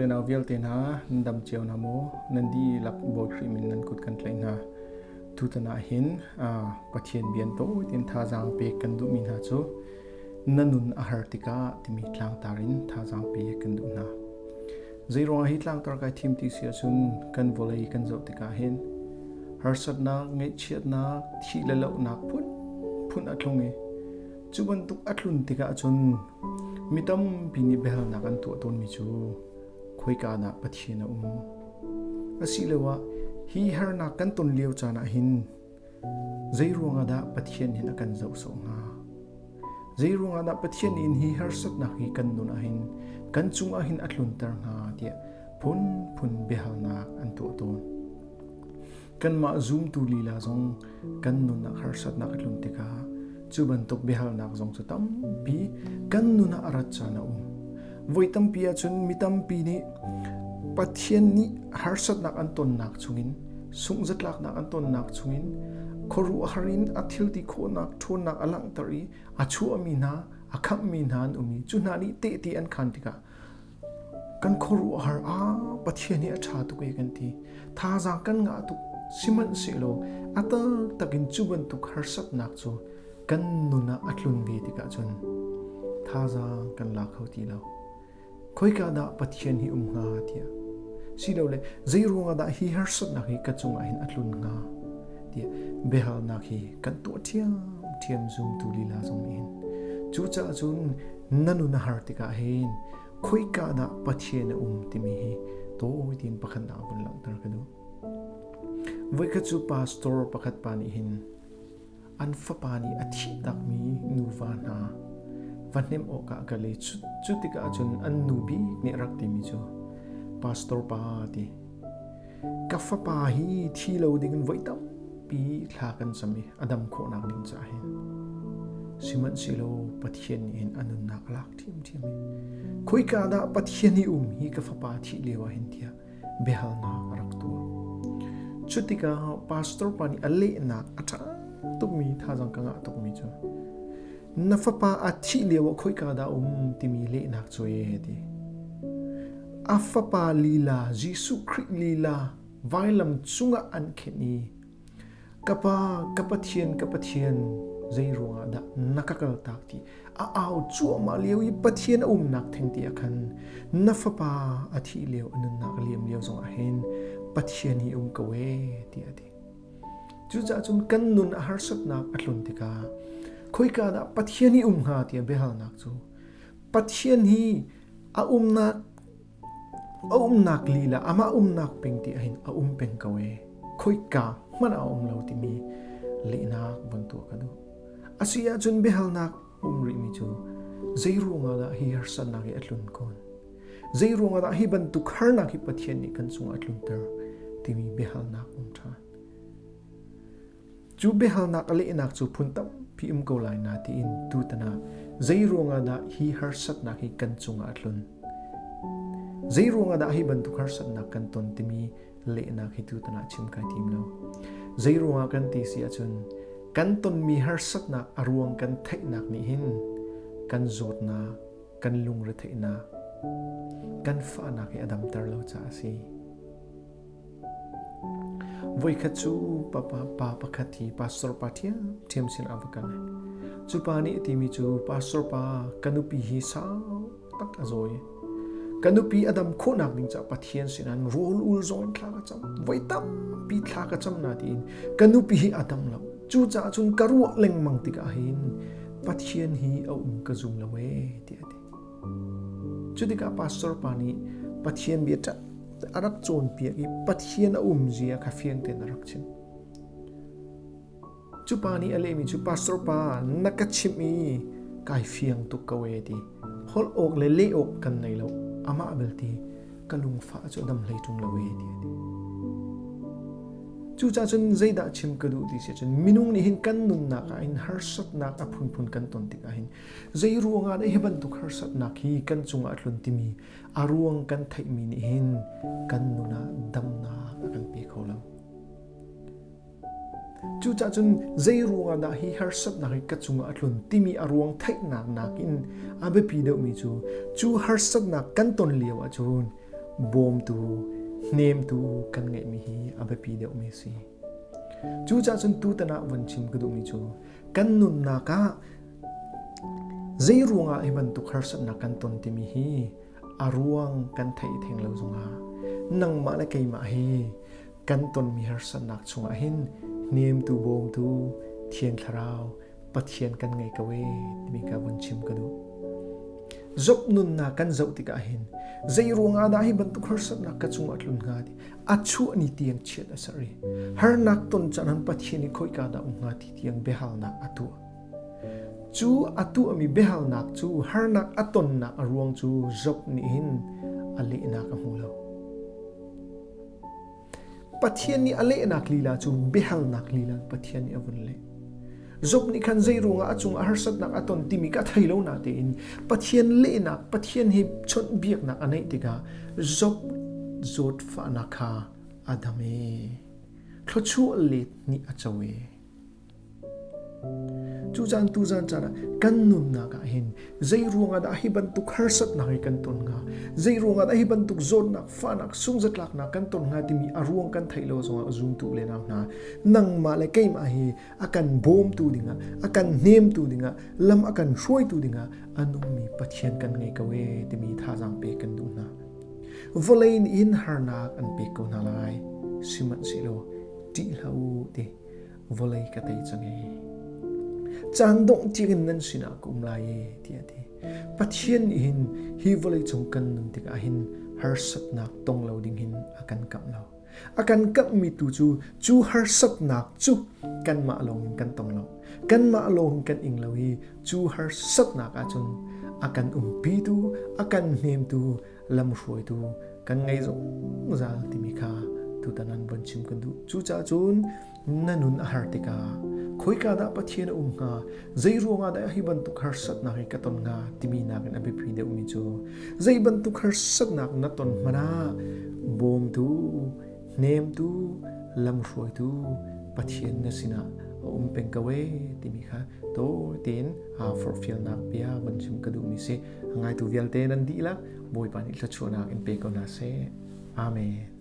le nau vialte hna, nan dam cio hna maw? Nan dihlak Bawi Khrih min nan kut kan tlaih hna. Tutan ah hin Pathian bian tawi tein thazaang pek kan duhmi hna cu na nun a har tikah timi tlangtar in thazaang pek kan duh hna. Zeiruangah hi tlangtar kai thim ti si ahcun kan vawlei kan zoh tikah hin harsatnak, ngaihchiatnak, thih le lohnak phunphun a tlung i cu bantuk a tlun tikah cun mi tampi nih biahalnak an tuah tawnmi cu khoika dah Pathian a um? Asiloah hi harnak kan ton lio caan ah hin zeiruangah dah Pathian hin a kan zoh sawh hnga? Zeiruangah dah Pathian in hi harsatnak hi kan nun ah hin kan cungah hin a tlunter hnga tiah phunphun biahalnak an tuah tawn. Kanmah zumtu lila zong kan nunnak harsatnak a tlun tikah cu bantuk biahalnak zong cu tampi kan nun ah a rat caan a um. Voi tampi ahcun mi tampi nih Pathian nih harsatnak an tonnak chungin sunghzatlaknak an tonnak chungin khuaruahhar in a thilti khawhnak ṭhawnnak a langhter i a chuahmi hna a khamhmi hna an um i cu hna nih tehte an khaan tikah kan khuaruahhar a Pathian hi a ṭha tuk e kan ti thazaang kan ngah tuk sihmanhsehlaw a taktak in cu bantuk harsatnak cu kan nun ah a tlun ve tikah cun thazaang kan la kho ti lo. Khoika dah Pathian hi um hnga tiah silole zeiruangah dah hi harsatnak hi ka cungah hin a tlun hnga tiah biahalnak hi kan tuah ṭhiamṭhiam zumtu lila zong nih hin. Cucaah cun na nun a har tikah hin khoika dah Pathian a um timi hi tawi tein pakhatnak vun langhter ka duh. Voikhat cu pastor pakhat pa nih hin an fapa nih a thih takmi nuva hna va hnemh awkah ka le cu tikah cun an nu bik nih a rak timi cu pastor pa ti ka fapa hi thi lo dingin voi tampi thla kan cam i a dam khawhnak ding caah hin sihmanhsehlaw Pathian nih hin a nunnak a lak ṭhiamṭhiam i khoika dah Pathian hi um hi ka fapa thih lio ah hin tiah biahalnak a rak tuah. Cu tikah pastor pa nih a lehnak a ṭha tukmi thazaang ka ngah tukmi cu na fapa a thih lio ah khoika dah um timi lehnak cu e ti. A fapa lila Jesuh Khrih lila vailam cungah an khenh i Ka Pa, ka Pathian, ka Pathian, zei ruangah dah na ka kaltak ti a au cuahmah lio i Pathian a umnak theng ti ah khan na fapa a thih lio a nunnak a liam lio zongah hin Pathian hi um ko ee tiah a ti. Cucaah cun kan nun a harsatnak a tlun tikah khoika dah Pathian hi um hnga tiah biahalnak cu Pathian hi a umnak A umnak lila amah umnak peng ti ahhin a um peng ko ee. Khoika hmanh ah a um lo timi lehnak von tuah ka duh. Asi ahcun biahalnak um rihmi cu zei ruangah dah hi harsatnak hi a tlun kun? Zei ruangah dah hi bantuk harnak hi Pathian nih kan cungah a tlunter timi biahalnak um ṭhan. Cu biahalnak a lehnak cu phun tampi um ko lai na tiin tutan ah zei ruangah dah hi harsatnak hi kan cungah a tlun? Zei ruangah dah hi bantuk harsatnak kan ton timi lehnak hi tutan ah chim kai tim lo. Zei ruangah kan ti si ahcun kan tonmi harsatnak a ruang kan theihnak nih hin kan zawtnak, kan lungretheihnak, kan fahnak hi a damter lo caah a si. Voikhat cu pa pakhat hi pastor pa ṭhiamṭhiam sin ah va kal. Cu pa nih a timi cu pastor pa ka nupi hi sau tak a zaw i ka nupi a dam khawhnak ding caah Pathian sinah rawl ul zong in thla ka cam. Voi tampi thla ka cam na tiin ka nupi hi a dam lo. Cucaah cun ka ruah lengmang tikah hin Pathian hi a um ka zum lo ee tiah a ti. Cu tikah pastor pa nih Pathian bia a rak cawnpiak i Pathian a um zia kha fiang tein a rak chim. Cu pa nih a lehmi cu pastor pa na ka chimh i kai fiang tuk ko e ti. Holh awk le leh awk kan nei lo. Amah belte ka lungfah cu a dam hlei ṭung lo e ti a ti. Cucaah cun zeidah chim ka duh ti si cun minung nih hin kan nunnak ah hin harsatnak a phunphun kan ton tikah hin zei ruangah dah hi bantuk harsatnak hi kan cungah a tlun timi a ruang kan theihmi nih hin kan nun ah damnak a kan pe kho lo. Cucaah cun zei ruangah dah hi harsatnak hi ka cungah a tlun timi a ruang theihnak nakin a biapi deuhmi cu cu harsatnak kan ton lio ahcun Bawmtu, hnemtu kan ngeihmi hi a biapi deuhmi a si. Cucaah cun tutan ah von chim ka duhmi cu kan nunnak ah zei ruangah hi bantuk harsatnak kan ton timi hi a ruang kan theih theng lo zongah nangmah le keimah hi kan tonmi harsatnak chungah hin hnemtu bawmtu Thiang Thlarau Pathian kan ngei ko ee timi ka vun chim ka duh. Job nunnak kan zoh tikah hin zei ruangah dah hi bantuk harsatnak ka cungah tlun hnga ti a chuah ni tiang chiat a ser i harnak ton caan han Pathian i khoika dah um hnga ti tiang biahalnak a tuah. Cu a tuahmi biahalnak cu harnak a tonnak a ruang cu Job nih hin a lehnak a hmu lo. Pathian nih a lehnak lila cu biahalnak lila Pathian nih a vun leh. Job nih khan zei ruangah a cungah harsatnak a ton timi ka thei lo na tein Pathian lehnak, Pathian he chawnhbiaknak a neih tikah Job zawtfahnak kha a dam i thluachuah let nih a co i Cucaan tuzan caan ah kan nunnak ah hin zei ruangah dah hi bantuk harsatnak hi kan ton hnga? Zei ruangah dah hi bantuk zawtnak, fahnak, sungzatlaknak kan ton hnga timi a ruang kan theih lo zongah zumtu le nau hna nangmah le keimah hi a kan bawmtu dingah, a kan hnemtu dingah, lam a kan hruaitu dingah a nungmi Pathian kan ngei ko ee timi thazaang pek kan duh hna. Vawlei nih hin harnak an pek ko hna lai. Sihmanhsehlaw ṭih hlah u ti vawlei ka tei cang ee. Caan dongh tiangin nan sinah ka um lai ee tiah a ti. Pathian nih hin hi vawlei cung kan nun tikah hin harsatnak tong lo ding hin a kan kamh lo. A kan kamhmi tu cu cu harsatnak cu kanmah lawng in kan tong lo. Kanmah lawng in kan ing lo i cu harsatnak ahcun a kan umpitu, a kan hnemtu, lamhruaitu kan ngei zungzal timi kha tutan an von chim kan duh. Cucaah cun na nun a har tikah khoika dah Pathian a um hnga zei ruangah dah hi bantuk harsatnak hi ka ton hnga timi nakin a biapi deuhmi cu zei bantuk harsatnak na ton hmanh ah bawmtu hnemtu lamhruaitu Pathian na sinah a um peng ko ee timi kha tawi tein forhfialnak bia von chim ka duhmi si. A ngaitu vialte nan dihlak Bawipa nih thluachuahnak in pe ko hna seh. Amen.